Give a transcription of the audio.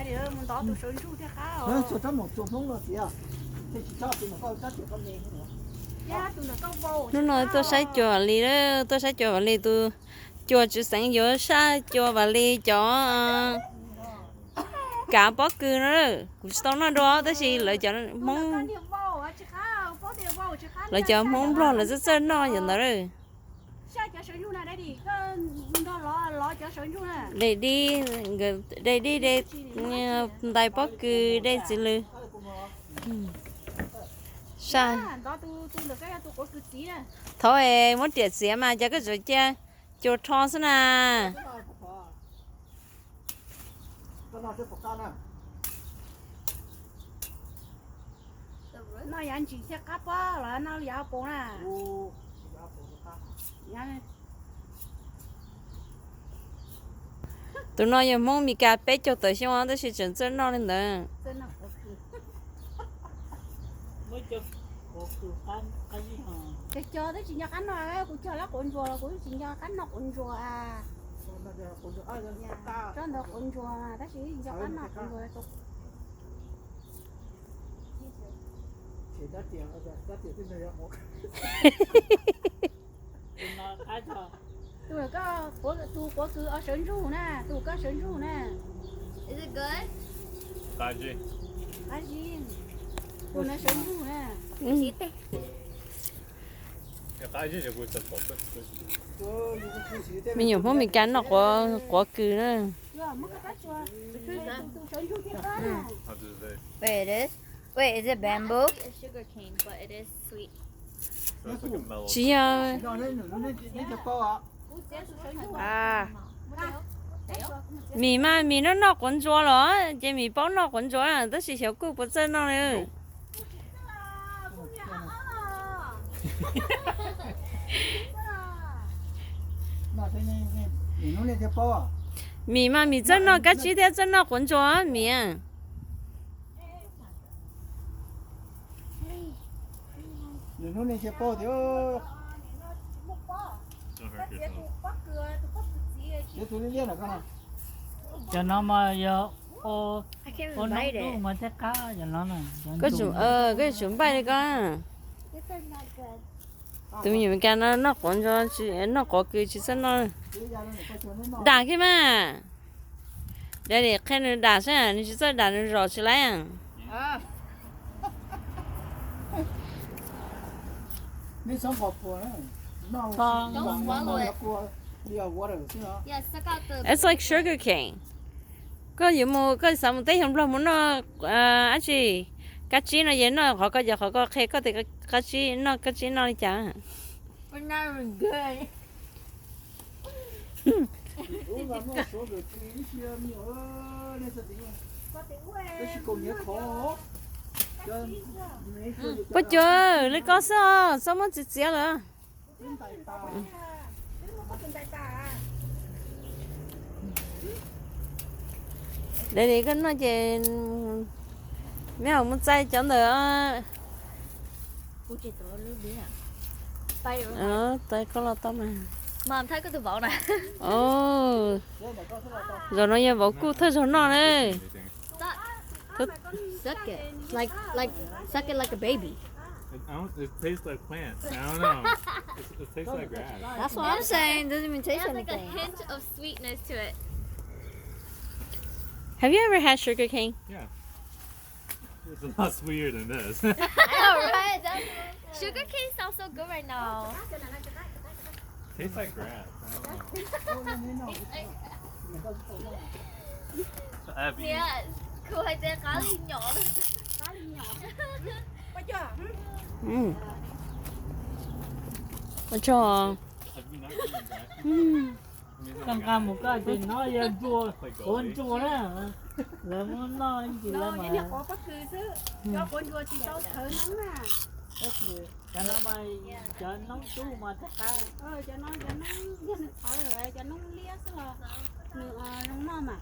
Hnub no tuaj saib cua Vam Lis, tuaj saib cua Vam Lis tus cua tswv xeev yuav saj cua Vam Lis cov kav pob kws no. Kuv tsis tau noj dua tab sis lawv cov Hmoob, lawv cov Hmoob Nplog lawv txawj txawj noj yom ntawd. Dai dib, dai dib, dai pob kws, dai txiv lws. Saj. Thaum es muab riam txiav mas cas koj tsuas cia cua rho xwb na. Noj yav ntsis thiaj qab pob los noj yav pob na. Tus no yog Hmoob Mes Kas peb caug tawm xyoo tab sis tseem txawj noj li ntawd. Cog cog twb tsis nco qab noj, kuv cog lab quav ntsuas los kuv tsis nco qab noj quav ntsuas. Tsob ntawd quav ntsuas mas tab sis tsis nco qab noj quav ntsuas. Tus quav kws sawv ntsug na, tus koj sawv ntsug na. Qab zib. Tus no sawv ntsug na. Me nyuam Hmoob Mes Kas noj quav kws na. Wait, is it? Wait, is it bamboo? Tsis yog. Mis mas mis noj noj quav ntsuas los ces mis paub noj quav ntsuas tab sis xyov kuj puas txawj noj li. Mis mas mis txawj noj kab tsib thiab txawj noj quav ntsuas mis. Cov no mas yog ua noj dub mas thiaj qab cov no. Koj yuav tsum npaij li ko. Tus me nyuam Mes Kas no noj quav ntsuas, noj quav kws tsis txawj noj. Dam kiag mas. Daddy qhia nws dam saib, nws tsis txawj dam nws zom tsis laib. It's like sugar cane. Koj yuav mus, koj xav mus teb chaws Nplog mus noj dab tsi, kab tsib no ces noj qhov koj, qhov koj qhia koj tias kab tsib, noj kab tsib noj li cas. Puas cuag li koj xwb os, txhob muab txiav txiav lawm. Daddy koj noj ces me haum mus txais cov ntawd. Koj los tau mas. Zaum no yog vauv kuj thawj zaug noj na. Suck it. Like, like, suck it like a baby. It, I don't, it tastes like plants. I don't know. It, it tastes like grass. That's what I'm saying. Doesn't even taste anything. It has, like, a hint of sweetness to it. Have you ever had sugar cane? Yeah. It's a lot sweeter than this. I know, right? That's what I'm saying. Sugar cane sounds so good right now. Tastes like grass. I don't know. Yes. Kuv hais tias qab li nyom. Ua tsaug. Koj nqa mus koj ces no yog ntsuas, quav ntsuas na. Lawv muab noj ntsis lawv mas. Quav ntsuas tsis tau thawv noob na. Cov no mas cov noob dub mas thiaj qab. Cov no cov noob yog nws thawv lawm, cov noob liab xwb los nws zoo noj mas.